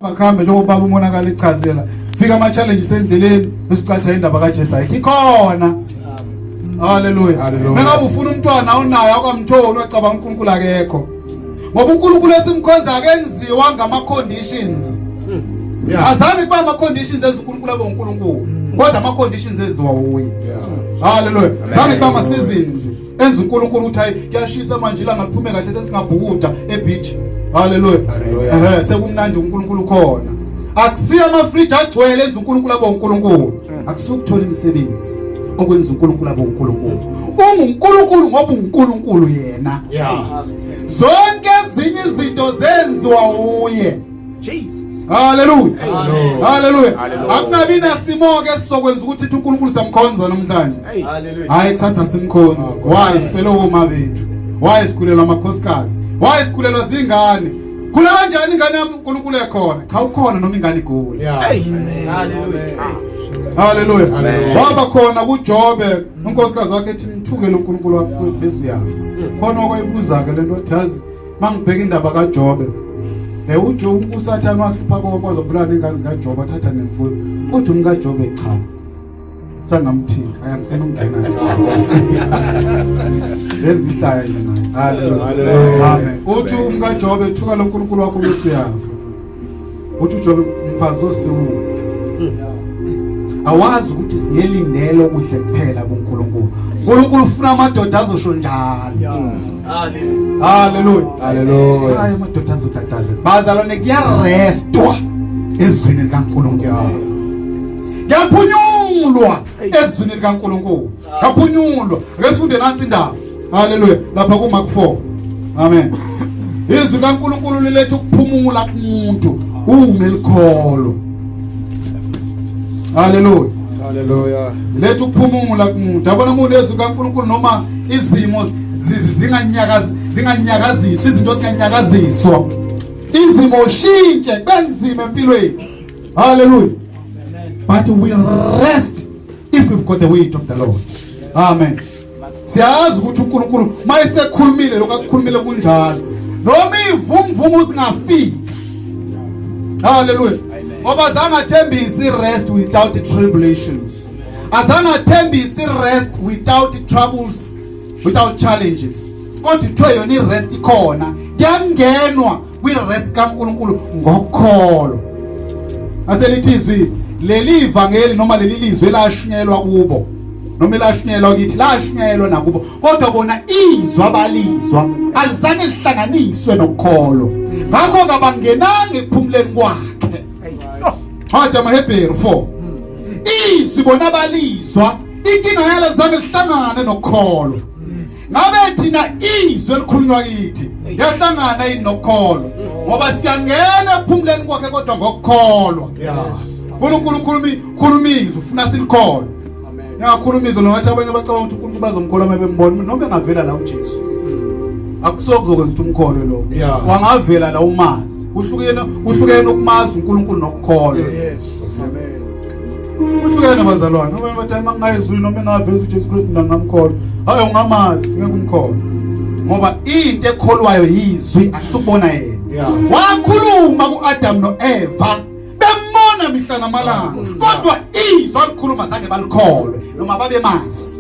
Bakhambe njengoba ubaba umonakala echazela. Fika ama challenges endleleni bese ucatha indaba kaJesu ayikho ikhona. Hallelujah. Hallelujah. Mengabe ufuna umntwana awunayo akwamtholi wacabanga uNkulunkulu akekho. Ngoba uNkulunkulu esimkhonza akenziwa ngama conditions. Yeah. Azange kuba ama conditions enza uNkulunkulu abe uNkulunkulu. Kodwa ama conditions enziwa uye. Yeah. Hallelujah. Zange kuba ama seasons. Enza uNkulunkulu ukuthi hayi kuyashisa manje ilanga liphume kahle sesingabhukuda ebeach. Hallelujah. Hallelujah. Ehe sekumnandi uNkulunkulu khona. Akusiyo ama fridge agcwele enza uNkulunkulu abe uNkulunkulu. Akusiyo ukuthola imisebenzi okwenza uNkulunkulu abe uNkulunkulu. UnguNkulunkulu ngoba uNkulunkulu yena. Yeah. Zonke ezinye izinto zenziwa uye. Jesus. Hallelujah. Hallelujah. Hallelujah. Hallelujah. Akungabi nasimo ke sizokwenza ukuthi uthi uNkulunkulu siyamkhonza namhlanje. Hallelujah. Hayi kusasa simkhonzi. Why sifele oma bethu? Why sikhulelwa amakhosikazi? Why sikhulelwa zingane? Khula kanjani ingane yami uNkulunkulu ekhona? Cha ukhona noma ingane igula. Yeah. Hallelujah. Hallelujah. Amen. Waba khona kuJobe unkosikazi wakhe ethi mthukele uNkulunkulu wakho bese uyafa. Khona okwayibuza ke lento wathi yazi mangibheka indaba kaJobe. Eh uJobe uSathane wahlupha konke wazobulala nezingane zikaJobe athatha nemfuyo. Kodwa umkaJobe cha. Sangamthinta ayangifuna ukungena Nkosi. Lenza ihlaya nje naye. Hallelujah. Hallelujah. Amen. Uthi umkaJobe thuka loNkulunkulu wakho bese uyafa. Uthi uJobe mfazi osiwula. Awazi ukuthi singelindele okuhle kuphela kuNkulunkulu. uNkulunkulu ufuna amadoda azosho njalo. Hallelujah. Hallelujah. Hallelujah. Hayi amadoda azotatazela. Bazalwane kuyarestwa ezwini likaNkulunkulu. Kuyaphunyulwa ezwini likaNkulunkulu. Kuyaphunyulwa. Ake sifunde nansi indaba. Hallelujah. Lapha kuMark 4. Amen. Izwi likaNkulunkulu liletha ukuphumula kumuntu uma likholo. Hallelujah. Hallelujah. Letha ukuphumula kumuntu. Yabona umuntu ezwi kaNkulunkulu noma izimo zinganyakazi zinganyakaziswa izinto zinganyakaziswa. Izimo shintshe benzima empilweni. Hallelujah. But we rest if we've got the word of the Lord. Amen. Siyazi ukuthi uNkulunkulu mayesekhulumile lokho akukhulumile kunjalo. Noma ivumvumu singafika. Hallelujah. Ngoba zange athembise rest without tribulations. Azange athembise rest without troubles, without challenges. Kodwa ithiwe yona irest ikhona. Kuyangenwa kwi-rest kaNkulunkulu ngokholo. Aselithi izwi leli ivangeli noma leli lizwi elashunyelwa kubo noma elashunyelwa kithi lashunyelwa nakubo kodwa bona izwi abalizwa alizange lihlanganiswe nokholo ngakho kabangenanga ekuphumuleni kwakhe. Wathi amaHebheru 4 izwi bona balizwa inkinga yalo lizange lihlangane nokholo. Ngabe thina izwi elikhulunywa kithi yahlangana yini nokukholwa? Ngoba siyangena ekuphumuleni kwakhe kodwa ngokukholwa. uNkulunkulu ukhuluma khuluma izwi ufuna silikholwe. Ngingakhuluma izwi nowathi abanye bacabanga ukuthi uNkulunkulu bazomkholwa uma bembona noma engavela la uJesu. Akuso kuzokwenza ukuthi umkholwe lo. Wangavela la umazi. Kuhlukene kuhlukene ukumazi uNkulunkulu nokukholwa. Yes. Amen. Kuhlukene bazalwane. Noma bathi uma ngingayizwini noma engaveza uJesu Kristu mina ngingamkholwa. Hayi ungamazi ngeke umkholwe. Ngoba into ekholwayo yizwi akusukubona yena. Wakhuluma kuAdam noEva bembona mihla namalanga kodwa izwi alikhuluma zange balikholwe noma babemazi.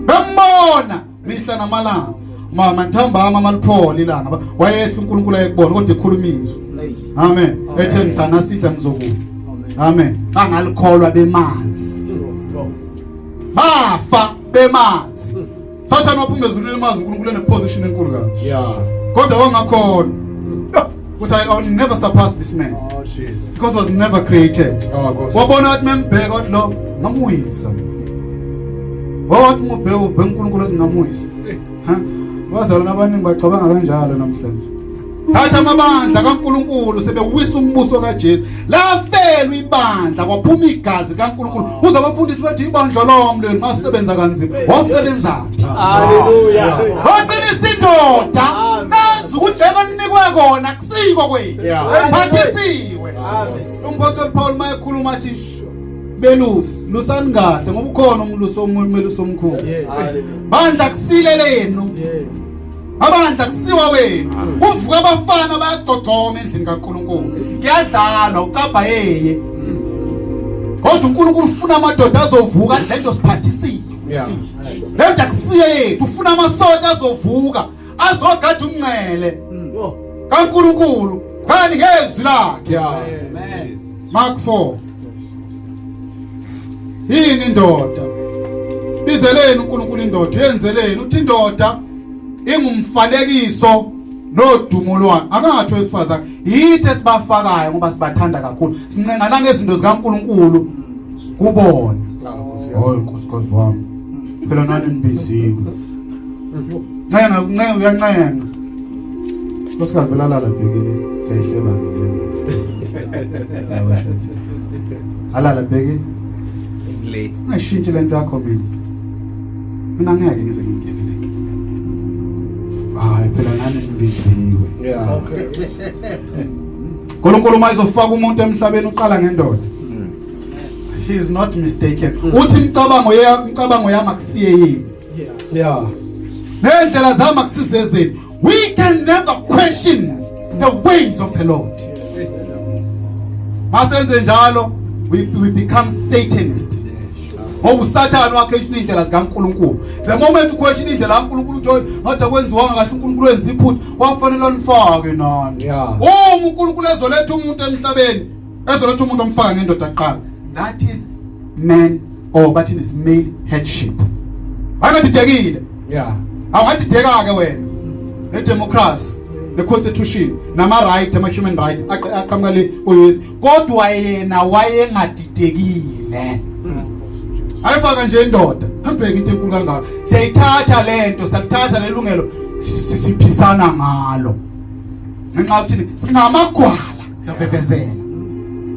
Bembona mihla namalanga. Mama ntambama maliphola ilanga wayehla uNkulunkulu ayekubona kodwa ekhuluma izwi. Amen. Ethe mhla nasidla ngizokufa. Amen. Bangalikholwa bemanzi. Bafa bemanzi. Sathane waphuma ezulwini emazi uNkulunkulu ene position enkulu kabi. Yeah. Kodwa wangakholwa. Ukuthi I will never surpass this man. Oh Jesus. Because was never created. Oh, Nkosi. Wabona wathi membheka wathi lo ngamuyisa. Wathi ngubheka ubheka uNkulunkulu wathi ngamuyisa. Ha? Bazalwane abaningi bacabanga kanjalo namhlanje. Thatha amabandla kaNkulunkulu sebewisa umbuso kaJesu. Lafelwa ibandla kwaphuma igazi kaNkulunkulu. Uze abafundisi bathi ibandla lami leli ngasebenza kanzima. Wasebenzaphi? Hallelujah. Waqinisa indoda. Nazi ukuthi leko ninikwe kona kusiko kwenu. Yeah. Phathisiwe. Umphostoli Paul mayekhuluma athi belusi lusani kahle ngoba ukhona umlusi omelusi omkhulu. Bandla kusile lenu. Abandla kusiwa wenu. Kuvuka abafana bayagcogcoma endlini kaNkulunkulu. Kuyadlalwa ucabha yeye. Kodwa uNkulunkulu ufuna amadoda azovuka lento siphathisiwe. Yeah. Lento akusiye yethu, ufuna amasotsha azovuka azogada umncele kaNkulunkulu ngani ngezwi lakhe. Yeah. Mark 4. Yini indoda? Bizeleni uNkulunkulu indoda, yenzeleni uthi indoda ingumfanekiso nodumo lwayo. Akangathi wesifazane, yithi esibafakayo ngoba sibathanda kakhulu. Sincenga nangezinto zikaNkulunkulu kubona. Hayi nkosikazi wami. Phela nani nibiziwe. Ncenga, uncenga uyancenga. Nkosikazi vela lala bhekile, siyayihleba ke le. Alala bheki. Le. Ngashintshi lento yakho mina. Mina ngeke ngize ngingene le. Hayi phela nani nibiziwe. Yeah. uNkulunkulu uma ezofaka umuntu emhlabeni uqala ngendoda. He is not mistaken. Uthi imicabango ya imicabango yami akusiye yini. Yeah. Nendlela zami akusizezeni. We can never question the ways of the Lord. Masenze njalo we become satanist. Ngoba uSathane wakhe indlela zikaNkuluNkulu. The moment uquestion indlela kaNkuluNkulu uthi ngathi akwenziwanga kahle uNkulunkulu wenza iphutha, kwafanele anifake nani. Yeah. Uma uNkulunkulu ezoletha umuntu emhlabeni, ezoletha umuntu omfaka ngendoda kuqala. That is man or bathi is male headship. Angadidekile. Yeah. Awungadideka ke wena. Ne democracy, ne constitution, nama right, ama human right aqhamuka le kuYesu. Kodwa yena wayengadidekile. Ayifaka nje indoda, hambeke into enkulu kangaka. Siyayithatha lento, siyalithatha lelungelo siphisana ngalo. Ngenxa yokuthi singamagwala, siyavevezela.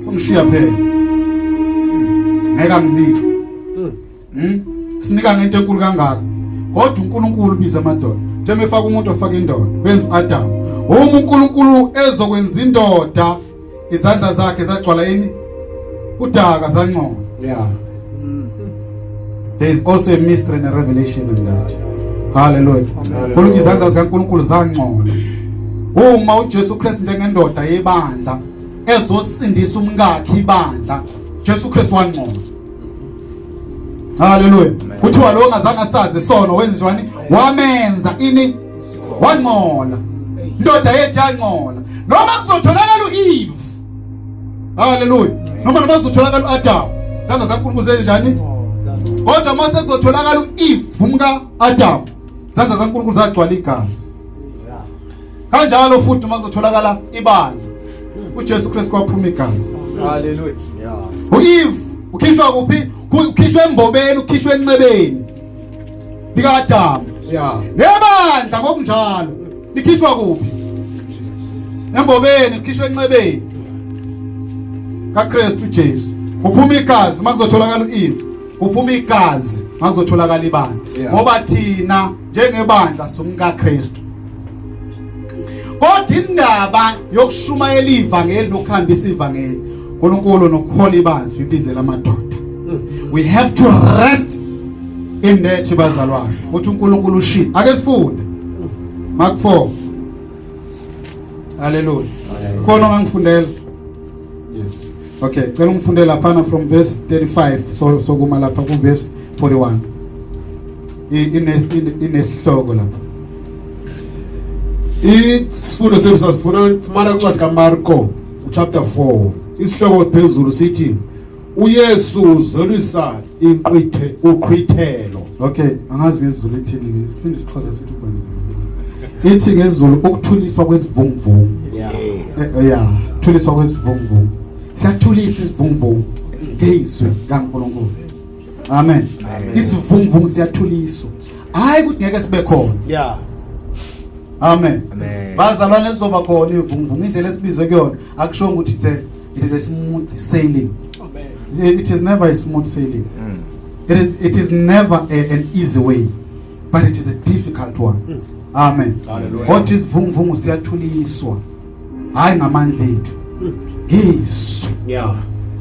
Ungishiya phela. Ngeke anginike. Sinika ngento enkulu kangaka. Kodwa uNkulunkulu ubiza amadoda. Njengoba efaka umuntu ofaka indoda, wenza uAdam. Uma uNkulunkulu ezokwenza indoda, izandla zakhe zagcwala yini? Udaka zangcola. Yeah. There is also a mystery and a revelation in that. Hallelujah. Kulu izandla zikaNkulunkulu zangcola. Uma uJesu Kristu njengendoda yebandla ezosindisa umkakhe ibandla, Jesu Kristu wangcola. Hallelujah. Kuthiwa lo ongazange asazi isono wenziwani? Wamenza ini? Wangcola. Indoda yethu yangcola. Noma kuzotholakala uEve. Hallelujah. Noma kuzotholakala uAdam. Izandla zaNkulunkulu zenjani? Kodwa mase kuzotholakala uEve umka Adam. Izandla zaNkulunkulu zagcwala igazi. Kanjalo futhi uma kuzotholakala ibandla, uJesu Kristu waphuma igazi. Hallelujah. uEve ukhishwa kuphi? Ukhishwa embobeni, ukhishwa enxebeni likaAdam. Yeah. Nebandla ngokunjalo likhishwa kuphi? Embobeni, likhishwa enxebeni kaKristu Jesu. Kuphuma igazi makuzotholakala uEve, kuphuma igazi makuzotholakala ibandla. Yeah. Ngoba thina njengebandla somka Kristu. Kodwa indaba yokushumayela ivangeli nokuhambisa ivangeli, uNkulunkulu nokuhola ibandla ibizela amadoda. We have to rest in that bazalwane. Uthi uNkulunkulu ushilo. Ake sifunde. Mark 4. Hallelujah. Khona ongangifundela? Yes. Okay, cela ungifundele laphana from verse 35 so sokuma lapha ku verse 41. Inesihloko lapha. Isifundo sethu sasifuna fumana incwadi kaMarko chapter 4. Isihloko phezulu sithi uYesu uzolisa inqithe uqhwithelo. Okay, angazi ngesiZulu ithini ke. Siphinde isiXhosa sithi ukwenza. Ithi ngesiZulu ukuthuliswa kwesivunguvungu. Yeah. Yeah, thuliswa kwesivunguvungu. Siyathulisa isivunguvungu ngezwi kaNkulunkulu. Amen. Isivunguvungu siyathuliswa. Hayi ukuthi ngeke sibe khona. Yeah. Amen. Amen. Bazalwane sizoba khona ivunguvungu indlela esibizwe kuyona akusho ukuthi it is a smooth sailing. Amen. It is never a smooth sailing. It is never an easy way, but it is a difficult one. Amen. Hallelujah. Kodwa isivunguvungu siyathuliswa. Hayi ngamandla ethu. Ngizwi. Yeah.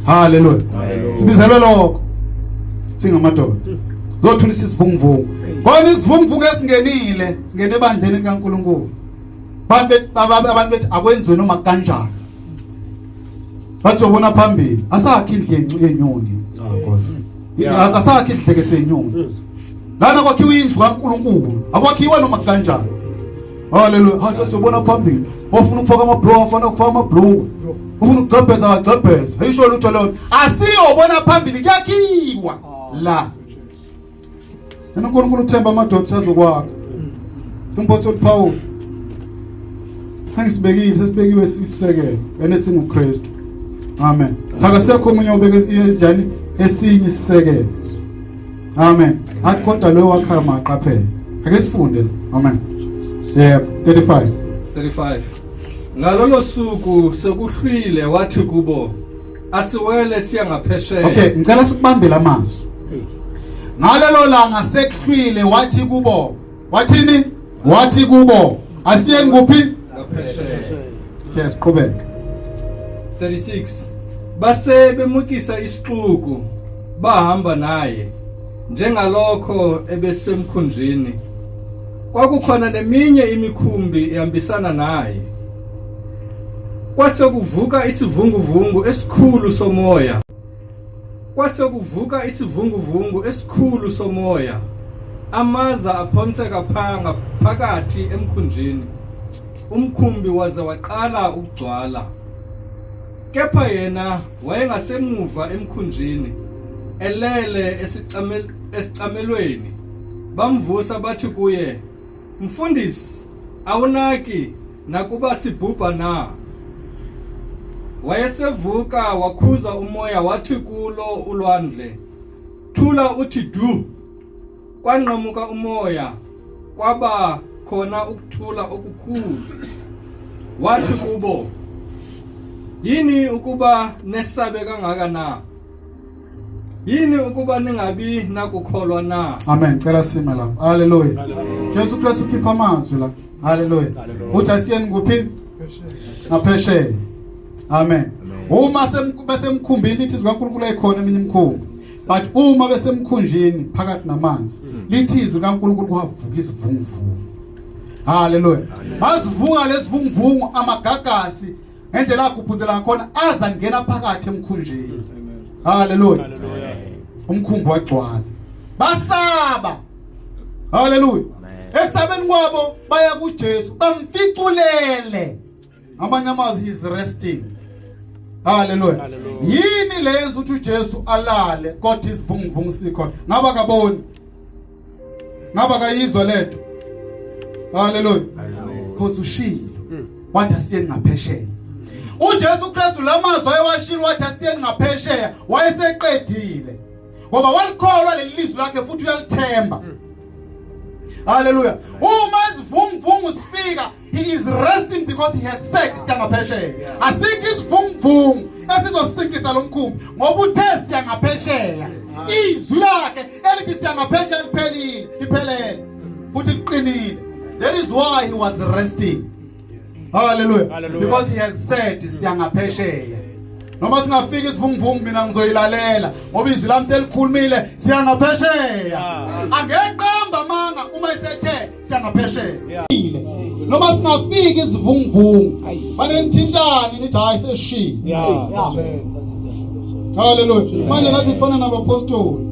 Hallelujah. Hallelujah. Sibizelwe lokho. Singamadoda. Zothulisa isivunguvungu. Kona isivunguvungu esingenile, singene ebandleni likaNkuluNkulu. Abantu bethi akwenziwe noma kanjani. Bathi ubona phambili asakhe indlu yenyoni. Ah Nkosi. Asakhe idleke senyoni. Lana kwakhiwa indlu kaNkuluNkulu. Akwakhiwa noma kanjani. Haleluya. Hathi siyobona phambili. Ofuna ukufaka amabhloku afana ukufaka amabhloku. Ufuna ukugcebheza agcebheza. Ayisho lutho leyo. Asiyobona phambili kuyakhiwa la. Yena uNkulunkulu uthemba amadoda azokwakha. Umpostoli Paul Angisibekile sesibekiwe isisekelo ene singuKristu. Amen. Akasekho omunye obeke njani esinye isisekelo. Amen. Athi kodwa loyo wakhayo maqaphele. Ake sifunde la. Amen. Yebo, 35. 35 Ngalolo suku sekuhlwile wathi kubo asiwele siya ngaphesheya. Okay, ngicela sikubambe lamazwi. Ngalelo langa sekuhlwile wathi kubo, wathini? Wathi kubo, asiyeni kuphi? Ngaphesheya. Okay, siqhubeke. 36 Base bemukisa isixuku bahamba naye njengalokho ebesemkhunjini. Kwakukhona neminye imikhumbi ihambisana naye. Kwase kuvuka isivunguvungu esikhulu somoya. Kwase kuvuka isivunguvungu esikhulu somoya. Amaza aphonseka phanga phakathi emkhunjini. Umkhumbi waze waqala ukugcwala. Kepha yena wayengasemuva emkhunjini, elele esicamelweni. Bamvusa bathi kuye, Mfundisi, awunaki nakuba sibhubha na? Wayesevuka wakhuza umoya wathi kulo ulwandle, Thula uthi du. Kwanqamuka umoya kwaba khona ukuthula okukhulu. Wathi kubo, Yini ukuba nesabe kangaka na? Yini ukuba ningabi nakukholwa na? Amen. Cela sime lapho. Hallelujah. Jesu Kristu ukhipha amazwi la. Hallelujah. Uthi asiyeni kuphi? Ngaphesheya. Amen. Uma besemkhumbini lithi izwi kaNkulunkulu ayikhona eminye imikhumbi. But uma besemkhunjini phakathi namanzi lithi izwi likaNkulunkulu kwavuka isivunguvungu. Hallelujah. Basivuka lesivunguvungu amagagasi ngendlela agubhuzela ngakhona aza ngena phakathi emkhunjini. Hallelujah. Umkhumbi wagcwala. Basaba. Hallelujah. Esabeni kwabo baya kuJesu bamficulele. Amanye amazwi he is resting. Hallelujah. Yini le yenza ukuthi uJesu alale kodwa isivunguvungu sikhona? Ngaba kaboni. Ngaba kayizwa lento. Hallelujah. Because ushilo. Wathi asiyeni ngaphesheya. uJesu Kristu lamazwi ayewashilo wathi asiyeni ngaphesheya wayeseqedile. Ngoba walikholwa leli lizwi lakhe futhi uyalithemba. Hallelujah. Uma isivunguvungu sifika he is resting because he had said siya ngaphesheya. Asikho isivunguvungu esizosinkisa lo mkhumbi ngoba uthe siya ngaphesheya. Izwi lakhe elithi siya ngaphesheya liphelile, liphelele futhi liqinile. That is why he was resting. Hallelujah. Hallelujah. Because he has said siya ngaphesheya. Noma singafika isivunguvungu mina ngizoyilalela ngoba izwi lami selikhulumile siya ngaphesheya. Angeqamba amanga uma esethe siya ngaphesheya. Noma singafika isivunguvungu fanele nithintane nithi hayi seshilo. Hallelujah. Manje nathi sifana nabapostoli.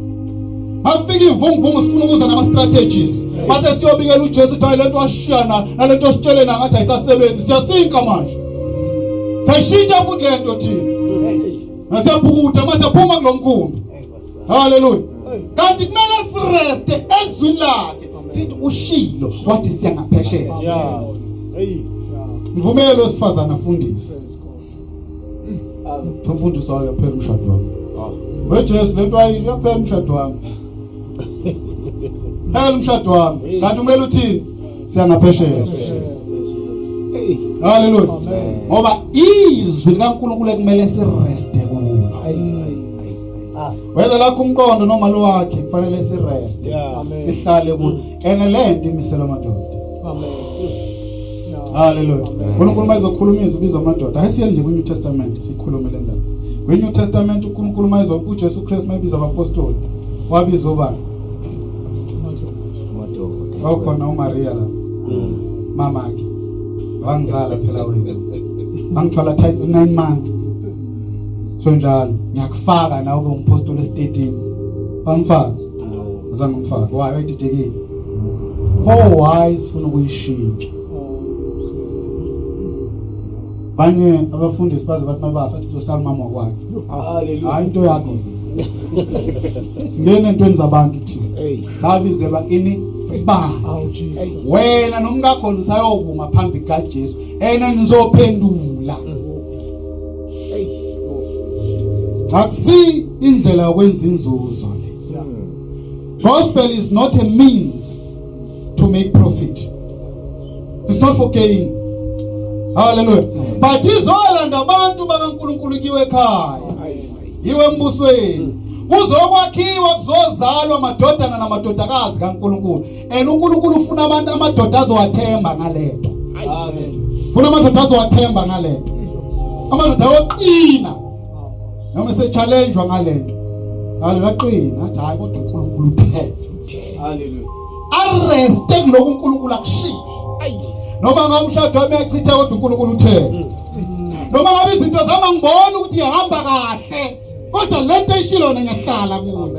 Masifika ivunguvungu sifuna ukuza nama strategies. Mase siyobikela uJesu ukuthi hayi lento washiyana nalento ositshele na ngathi ayisasebenzi. Siyasinka manje. Sayishintsha futhi lento thina. Nasiyaphukuda mase siyaphuma kulomkhumbi. Hallelujah. Kanti kumele sireste ezwini lakhe. Sithi ushilo wathi siya ngaphesheya. Yeah. Hey. Mvumele wesifazana afundise. Umfundisi wayo uyaphela umshado wami. We Jesu lento ayisho uyaphela umshado wami. Phela umshado wami. Kanti umele uthini? Siya ngaphesheya. Hallelujah. Ngoba izwi likaNkulunkulu ekumele sireste kulo. Whether lakho umqondo noma lwakhe kufanele sireste. Sihlale kulo. And le nto imisela amadoda. Amen. Hallelujah. uNkulunkulu mayizokhuluma izwi ubiza amadoda. Hayi siye nje kwi-New Testament sikhulume le ndaba. Kwi-New Testament uNkulunkulu mayizo uJesu Kristu mayibiza abapostoli wabiza obani? Kwakukhona uMaria la. Mama ke. Wangizala phela wena. Wangithwala 9 months. So njalo ngiyakufaka nawe ube umpostoli estetini. Bamfaka. Azange ngimfake. Why wayedidekile? Pho why sifuna ukuyishintsha? Banye abafundisi baze bathi mabafa athi kuzosala umama wakwakhe. Hallelujah. Hayi into yakho. Singene entweni zabantu thina. Sabizelwa ini ba. Wena nomkakho nisayokuma phambi kaJesu. Ena nizophendula. Akusi indlela yokwenza inzuzo le. Gospel is not a means to make profit. It's not for gain. Hallelujah. But izolanda abantu bakaNkulunkulu kiwe ekhaya. Iwe embusweni. Kuzokwakhiwa kuzozalwa amadodana namadodakazi kaNkulunkulu. And uNkulunkulu ufuna abantu amadoda azowathemba ngalento. Amen. Ufuna amadoda azowathemba ngalento. Amadoda ayoqina. Noma esechallengewa ngalento. Hallelujah aqina athi hayi kodwa uNkulunkulu uthe. Hallelujah. Arreste kuloko uNkulunkulu akushiye. Noma ngabe umshado wami uyachitha kodwa uNkulunkulu uthe. Noma ngabe izinto zami angiboni ukuthi ihamba kahle kodwa lento eyishilo yona ngiyahlala kuyo.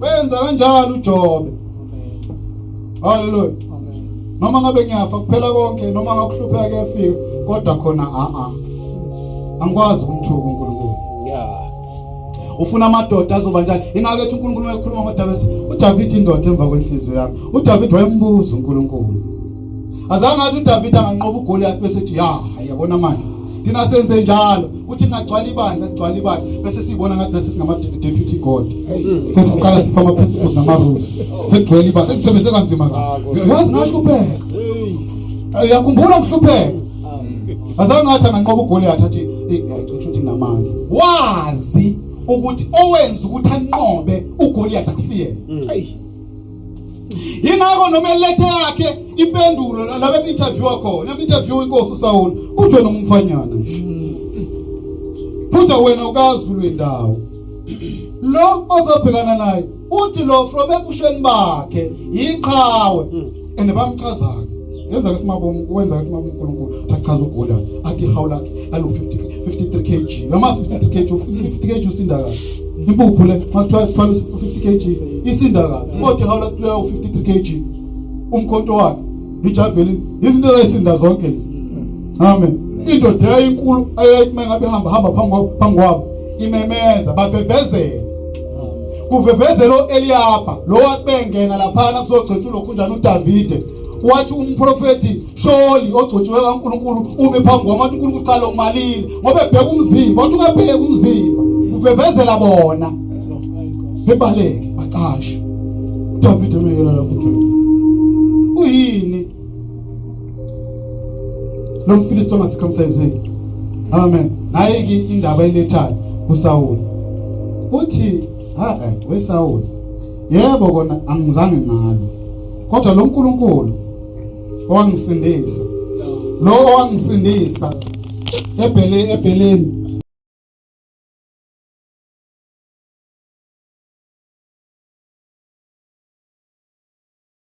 Wenza kanjalo uJobe. Hallelujah. Noma ngabe ngiyafa kuphela konke noma ngakuhlupheka kuyafika kodwa khona a a. Angikwazi ukumthuka uNkulunkulu. Yeah. Ufuna amadoda azoba njani? Ingake ethi uNkulunkulu wayekhuluma ngoDavid, uDavid indoda emva kwenhliziyo yami. uDavid wayembuza uNkulunkulu. Azange athi uDavid anganqoba uGoliath bese ethi ya, yabona manje. Thina senze njalo, uthi ngagcwala ibandla, ligcwala ibandla bese sibona ngathi bese singama deputy god. Sesiqala sipha ama principles nama rules. Segcwele ibandla, sekusebenze kanzima kabi. Yazi ngahlupheka. Uyakhumbula ngihlupheka. Azange athi anganqoba uGoliath athi ngiyacisha ukuthi nginamandla. Wazi ukuthi owenza ukuthi anqobe uGoliath akusiyena. Yingakho noma elethe yakhe impendulo laba interview khona, em interview inkosi uSaul, uthi wena umfanyana nje. Futhi wena ukazi lwendawo. Lo ozobhekana naye uthi lo from ebusheni bakhe yiqhawe and bamchazayo. Yenza ke simabomu wenza ke simabomu uNkulunkulu achaza uGoliath athi ihawu lakhe lalo 50 53 kg. Uyamazi 53 kg 50 kg usinda kahle. Impuphu le makuthiwa thwala 50 kg isinda kahle. Kodwa ihawu lakhe kuleyo 53 kg. Umkhonto wakhe ijavelin izinto ezayisinda zonke lezi. Amen. Indoda eyayinkulu ayethi mengabe hamba hamba phambi kwabo phambi kwabo imemeza bavevezela. Kuvevezela oEliyabha lo wathi bengena laphana kuzogcotshwa lokhunjana uDavide. Wathi umprofeti Sholi ogcotshiwe kaNkulunkulu umi phambi kwami wathi uNkulunkulu cha lo ngimalile ngoba ebheka umzimba wathi ungabheka umzimba kuvevezela bona bebaleke bacashe. uDavide emeyela lapho uthi uyini lo mFilisti ongasikhamsayizile. Amen. Nayi ke indaba elethayo kuSawuli. Uthi ha eh weSawuli yebo kona angizange ngalo kodwa lo nkulunkulu owangisindisa lo owangisindisa ebhele ebheleni